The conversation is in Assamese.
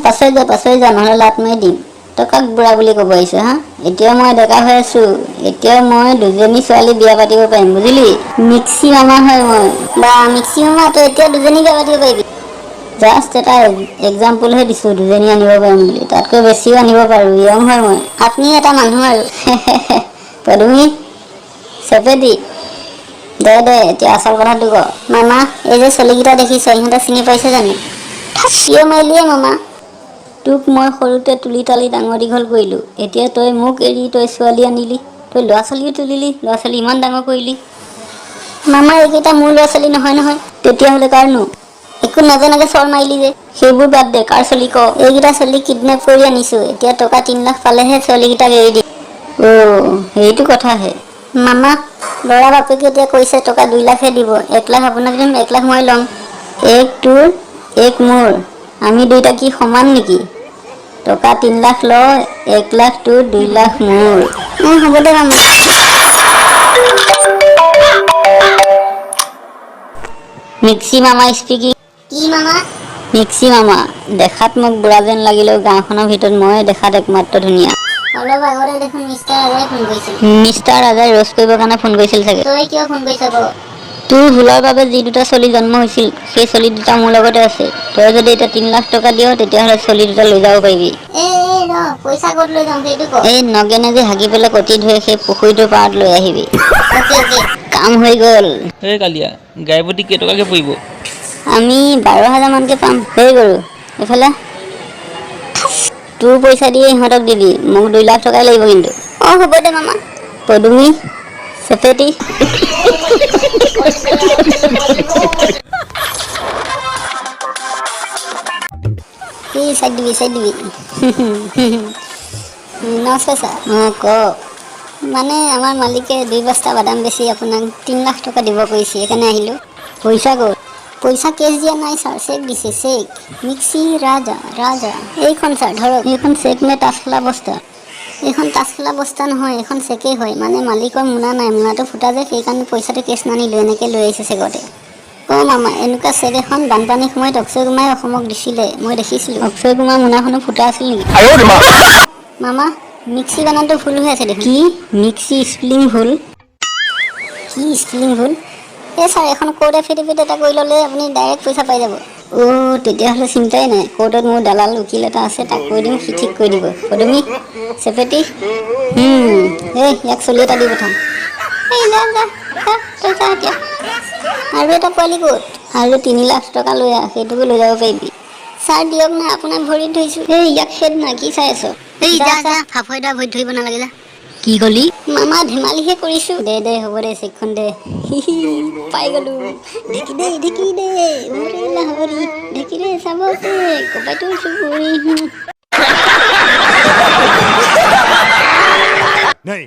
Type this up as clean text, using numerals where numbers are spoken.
পাছৈ যা, পাছৈ যা, নহ'লে লাত মাৰি দিম। তই কাক বুঢ়া বুলি ক'ব আহিছ হা? এতিয়াও মই ডেকা হৈ আছো। এতিয়াও মই দুজনী ছোৱালী বিয়া পাতিব পাৰিম, বুজিলি? মিক্সি মামা হয় মই। বা মিক্সি মামা, তই এতিয়া দুজনী বিয়া পাতিব পাৰিবি? জাষ্ট এটা এক্সাম্পলহে দিছোঁ, দুজনী আনিব পাৰিম বুলি। তাতকৈ বেছিও আনিব পাৰোঁ, য়ং হয় মই। আপুনি এটা মানুহ আৰু। পদুমী, চেপেটি, দে দে, এতিয়া আচল কথাটো ক। মামা, এই যে চলিকেইটা দেখিছ, ইহঁতে চিনি পাইছে জানো? কিয় মাৰিলিয়ে মামা? তোক মই সৰুতে তুলি তালি ডাঙৰ দীঘল কৰিলোঁ। এতিয়া তই মোক এৰি তই ছোৱালী আনিলি। তই ল'ৰা ছোৱালীও তুলিলি, ল'ৰা ছোৱালী ইমান ডাঙৰ কৰিলি। মামা, এইকেইটা মোৰ ল'ৰা ছোৱালী নহয় নহয়। তেতিয়াহ'লে কাৰনো? একো নজনাকে চৰ মাৰিলি যে। সেইবোৰ বাদ দে, কাৰ চলি ক। এইকেইটা চলি কিডনেপ কৰি আনিছোঁ। এতিয়া টকা 3 লাখ পালেহে ছোৱালীকেইটাক এৰি দিম। অ', সেইটো কথাহে। মামা, ল'ৰা বাপেকে এতিয়া কৈছে টকা 2 লাখহে দিব। 1 লাখ আপোনাক দিম, 1 লাখ মই ল'ম। এক তোৰ, এক মোৰ, আমি দুইটা কি সমান নেকি? টকা 3 লাখ ল, 1 লাখ তোৰ, 2 লাখ মোৰ। হ'ব দে মামা। মিক্সি মামা স্পিকিং। কি মামা? মিক্সি মামা। দেখাত মোক বুঢ়া যেন লাগিলেও গাঁওখনৰ ভিতৰত মই দেখাত একমাত্ৰ ধুনীয়া। অলপ আগতে দেখোন মিষ্টাৰ ৰাজাই ফোন কৰিছিল। মিষ্টাৰ ৰাজাই ৰ'জ কৰিবৰ কাৰণে ফোন কৰিছিল চাগে। তই কিয় ফোন কৰিছ ক? তোৰ ভুলৰ বাবে যি দুটা চলি জন্ম হৈছিল, সেই চলি দুটা মোৰ লগতে আছে। তই যদি এতিয়া 3 লাখ টকা দিয়, তেতিয়াহ'লে চলি দুটা লৈ যাব পাৰিবি। এ এ, ৰ, পইচা ক'ত লৈ যাম সেইটো ক। এই নগেনে যে হাগি পেলাই কটি ধুৱে, সেই পুখুৰীটোৰ পাৰত লৈ আহিবি। Okay okay. কাম হৈ গ'ল। এই কালিয়া, গাই প্ৰতি কেইটকাকৈ পৰিব? আমি 12 হাজাৰমানকৈ পাম। হেৰি কৰোঁ, এইফালে তোৰ পইচা দিয়ে ইহঁতক দিবি। মোক 2 লাখ টকাই লাগিব কিন্তু। অ, হ'ব দে মামা। পদুমী, চেপেটি। এই চাইড দিবি, চাইড দিবি। নমস্কাৰ ছাৰ। অঁ, কওক। মানে আমাৰ মালিকে 2 বস্তা বাদাম বেচি আপোনাক 3 লাখ টকা দিব কৈছে, সেইকাৰণে আহিলোঁ। পইচা ক'ত? পইচা কেছ দিয়া নাই ছাৰ, চেক দিছে, চেক। মিক্সি ৰাজা ৰাজা। এইখন ছাৰ, ধৰক। এইখন চেক নে তাচ খেলা বস্তা? এইখন তাচ খেলা বস্তা নহয়, এইখন চেকেই হয়। মানে মালিকৰ মোনা নাই, মোনাটো ফুটা যে, সেইকাৰণে পইচাটো কেছ নানিলোঁ, এনেকৈ লৈ আহিছে চেকতে। অ' মামা, এনেকুৱা চেক এখন বানপানীৰ সময়ত অক্ষয় কুমাৰে অসমক দিছিলে, মই দেখিছিলোঁ। অক্ষয় কুমাৰ মোনাখনো ফুটা আছিল নেকি? মামা, মিক্সি বানানটো ভুল হৈ আছে দেখোন। কি? মিক্সি স্পেলিং ভুল? কি স্পেলিং ভুল? এই ছাৰ, এখন কোৰ্ট এফিডেভিট এটা কৰি ল'লে আপুনি ডাইৰেক্ট পইচা পাই যাব। অ', তেতিয়াহ'লে চিন্তাই নাই। কোৰ্টত মোৰ দালাল উকিল এটা আছে, তাক কৈ দিম, সি ঠিক কৰি দিব। পদুমী, চেপেটি। এই ইয়াক চলি এটা দি পঠাম। এই যা যা যা, তই যা এতিয়া। আৰু এটা পোৱালি ক'ত? আৰু 3 লাখ টকা লৈ আহ, সেইটোকো লৈ যাব পাৰিবি। ছাৰ, দিয়ক না, আপোনাৰ ভৰিত ধৰিছোঁ। এই ইয়াক খেদ না, কি চাই আছ? এই যা যা, ফাফৈ দা ভৰিত ধৰিব নালাগে, যা। কি কলি? মামা, ধেমালিহে কৰিছোঁ। দে দে, হ'ব দে, চেকখন দে। পাই গ'লো। ঢেকি দে, ঢেকি দে, ওৰে লাহৰি ঢেকি দে, চাবতে কপাইটোৰ চুবুৰি। नहीं।